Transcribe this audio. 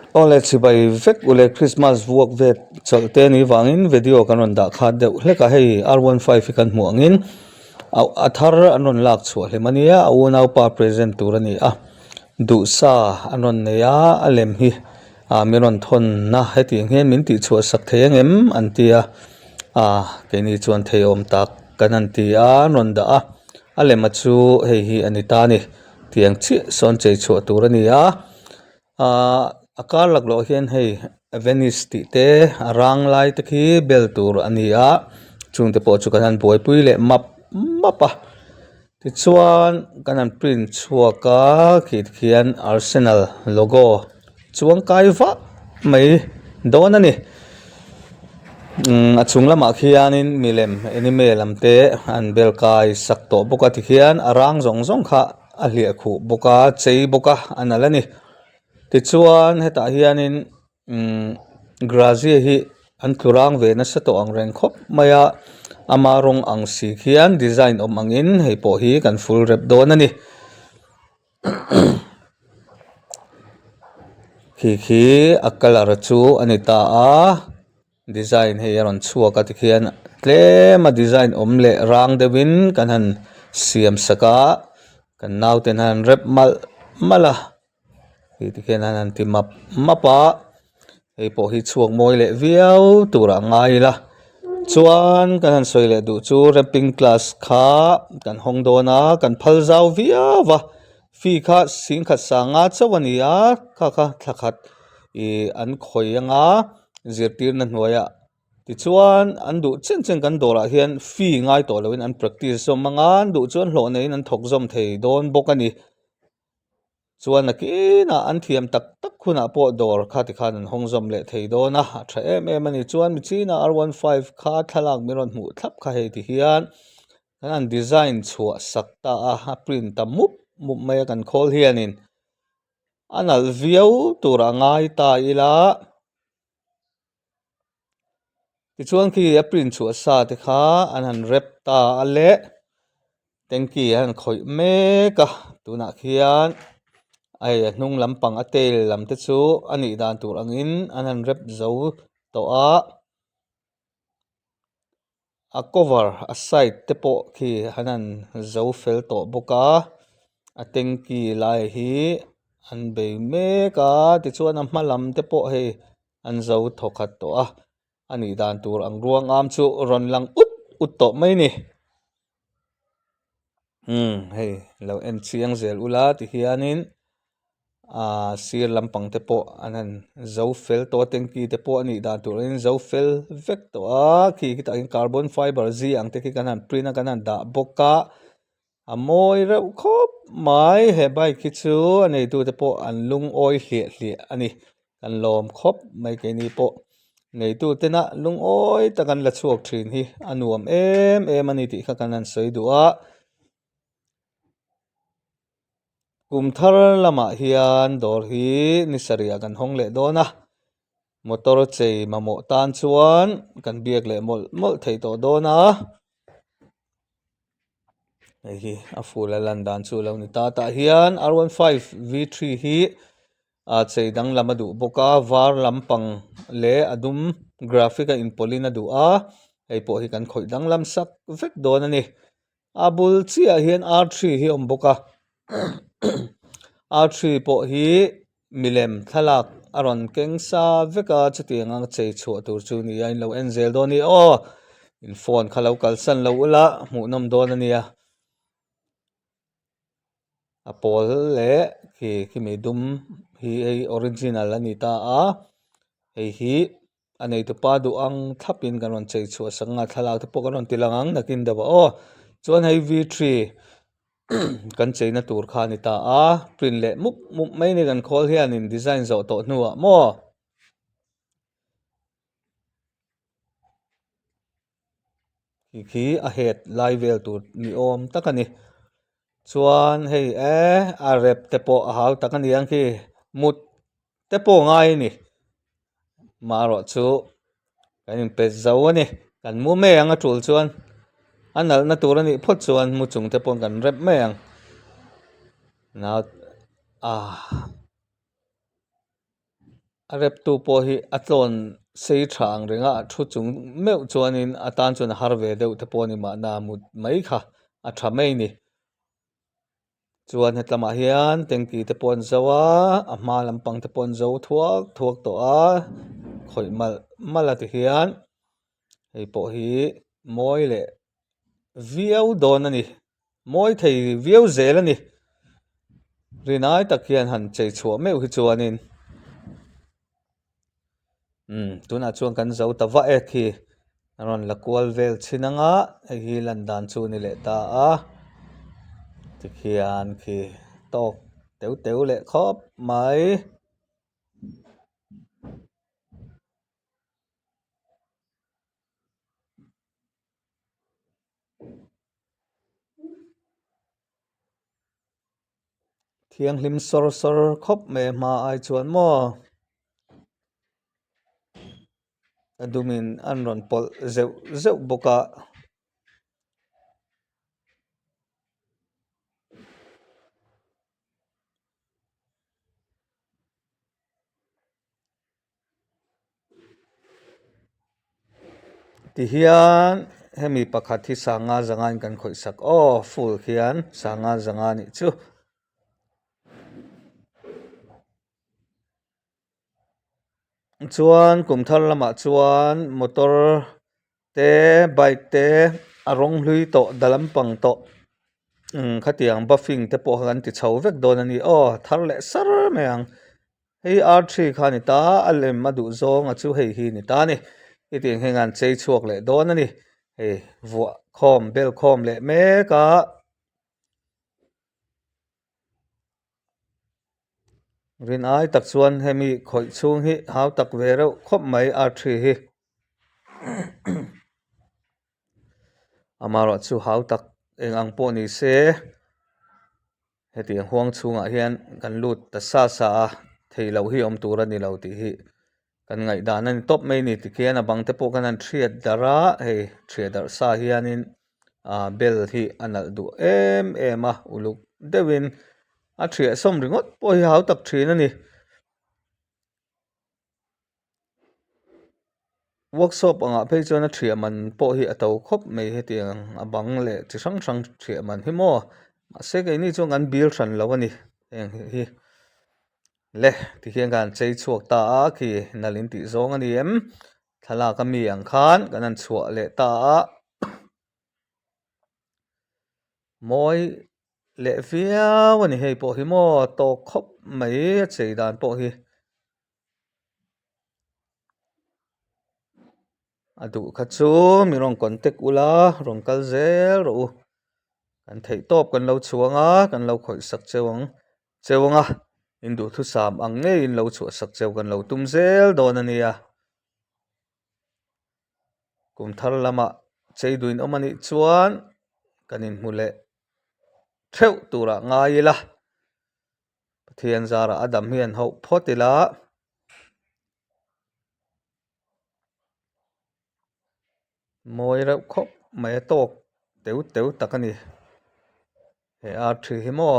Awle chibai vek ule Christmas vuak vet chawlh te ni vangin video kan rawn dah khat deuh hlek a hei R 15 hi kan hmuh angin a thar an rawn lak chhuah hlem a nia a unaupa present tur a ni a duhsa an rawn nei a a lem hi ah min rawn thawn na hetiang hian min tih chhuah sak thei ang em an ti a ah keini chuan thei awm tak kan han ti a an rawn dah a a lem a chu hei hi a ni ta a ni tiang chiah sawn chei chhuah tur a ni a ahh a kar laklawh hian hei venice tih te a rang lai te khi bel tur a ni a chung te pawh chu kan han buaipui leh map map a tichuan kan han print chhuak a khi tikhian arsenal logo chuang kai vah mai dawn a ni umm a chung lamah khianin milem anime lam te an bel kai sak tawh bawk a tikhian a rang zawng zawng kha a hliah khuh bawk a chei bawk a a nalh a ni tichuan hetah hianin umm grazia hi an tlu rang ve nasa tawh ang reng khawp mai a ama rawng ang si khian design awm angin hei pawh hi kan full rep dawn a ni. Khi khi a colour chu a ni ta a design hei a rawn chhuak a tikhian tlem a design awm leh rang deuhin kan han siam sak a kan naute hian an rep malh malh a. Hei ti khian an han ti map map a hei pawh hi chhuak mawi leh viau tur ah ngai ila chuan kan han sawi leh duh chu rapping class kha kan hawng dawn a kan phal zau viau a fee kha singkhat sanga chauh a ni a kha kha thla khat ih an khawih anga zirtirna hnuaiah tichuan an duh chen chen kan dawrah hian fee ngai tawh loin an practice zawm anga an duh chuan hlawh neiin an thawk zawm thei dawn bawk a ni. Chuan nakinah an thiam tak tak hunah pawh dawr kha tikhan an hawng zawm leh thei dawn a, a tha em em a ni. Chuan Michina R 15 kha thlalak min rawn hmuh thlap kha hei ti hian kan han design chhuah sak ta a, a print ta mup mup mai a kan khawl hianin a nalh viau tur a ngai ta ila. Tichuan khi a print chhuah sa te kha an han rep ta a le tanky an han khawih mek a tunah khian hei a hnung lampang a tail lam te chu a nih dan tur angin an han rep zo tawh a. A cover a side te pawh khi an han zo fel tawh bawk a a tanky lai hi an bei mek a tichuan a hma lam te pawh hei an zo thawkhat tawh a a nih dan tur ang ruang am chu rawn lang ut ut tawh mai a ni umm hei lo en chiang zel ula tihianin Ahh sir lampang te pawh an han zo fel tawh a tanky te pawh a nih dan tur in zo fel vek tawh a khi khitah hian carbon fiber zi ang te khi kan han print a kan han dah bawk a a mawi reuh khawp mai he bike hi chu a neitu te pawh an lungawi hliah hliah a ni kan lawm khawp mai keini pawh neitu tena lungawi tak an la chhuak thin hi a nuam em em a ni tih kha kan han sawi duh a. Kum thar lamah hian dawr hi ni sarih ah kan hawng leh dawn a motor chei mamawh tan chuan kan biak leh mawlh mawlh thei tawh dawn a hei hi a full a lan dan chu a lo ni ta tah hian R 15 V 3 hi a chei danglam a duh bawk a var lampang leh a dum graphic a inpawlh in a duh a hei pawh hi kan khawih danglam sak vek dawn a ni. A bul chiah hian arthree hi a awm bawk a arthree pawh hi milem thlalak a rawn keng sa vek a chutiang anga chei chhuah tur chu ni a in lo en zel dawn a ni aw in phone kha lo kalsan lo ula hmuhnawm dawn a nia a pawl leh khi khimi dum hi hei original a ni ta a hei hi. A neitupa duh ang thlapin kan rawn chei chhuah sak ang a thlalak te pawh kan rawn ti lang ang nakin deuh ah aw chuan hei v three kan cheina tur kha a ni ta a print leh mup mup mai a ni kan khawl hianin design zawh tawh hnuah maw. Khi khi a het lai vel tur ni awm tak a ni chuan hei e a rep te pawh a hau tak a ni ang khi mut te pawh ngai a ni marawh chu kan inpe zo a ni kan mu mai ang a tul chuan a nalhna tur a nih phawt chuan mu chung te pawh kan rep mai ang ah. A rep tu pawh hi a tlawn sei tha ang reng a, a thu chung meuh chuanin a tan chuan a har ve deuh te pawh a ni mahna mut mai kha a tha mai a ni. Chuan hetlamah hian tanky te pawh an zo a, a hma lampang te pawh an zo thuak thuak tawh a, khawih malh malh a ti hian hei pawh hi mawi leh viau dawn a ni. Mawi thei viau zel a ni. Rinai tak hian han chei chhuah meuh hi chuanin umm tunah chuan kan zo ta vah e khi a rawn la kual vel chhin anga hei hi lan dan chu a ni leh ta a tikhian khi tawk teu teu leh khawp mai. Thianghlim sawr sawr khawp mai a hma ai chuan maw a dumin an rawn pawlh zeuh zeuh bawk a. Tihian hemi pakhat hi sanga zanga in kan khawih sak aw full khian sanga zanga nih chu. Chuan kum thar lamah chuan motor te bike te a rawng hlui tawh da lampang tawh khatiang buffing te pawh kha kan ti chho vek dawn a ni aw thar leh sar mai ang. Hei R3 kha a ni ta, a lem a duh zawng a chu hei hi a ni ta a ni. Hetiang hian an chei chhuak leh dawn a ni. Hei vuah khawm bel khawm leh mek a. Rin ai tak chuan hemi khawih chhung hi hau tak ve reuh khawp mai R3 hi. Amaherawhchu hau tak eng ang pawh ni se. Hetiang huang chhungah hian kan lut ta sa sa a, theih loh hi awm tur a ni lo tih hi kan ngaihdan a ni tawp mai a ni. Tikhian a bang te pawh kan han thiat darh a, hei thiat darh sa hianin ah bel hi a nalh duh em em a, uluk deuhin a thiah sawm ringawt pawh hi hau tak thin a ni. Workshop angah phei chuan a thiah man pawh hi a to khawp mai hetiang a bang leh chi hrang hrang thiah man hi maw mahse keini chuan kan bil hran lo a ni heng hi le tikhian kan chei chhuak ta a khi nalh in tih zawng a ni em thlalak ami ang khan kan han chhuah leh ta a mawi leh viau a ni hei pawh hi maw tawk khawp mai a chei dan pawh hi. A duh kha chu mi rawn contact ula rawn kal zel rawh u kan theih tawp kan lo chhuang a kan lo khawih sak cheu ang cheu ang a in duhthusam ang ngeiin lo chhuah sak cheu kan lo tum zel dawn a nia kum thar lamah chei duin awm a nih chuan kan inhmu leh theuh turah ngai ila. Pathian zarah a dam hi an hauh phawt ila. Mawi reuh khawp mai a tawk teu teu tak a ni. He ar thi hi maw.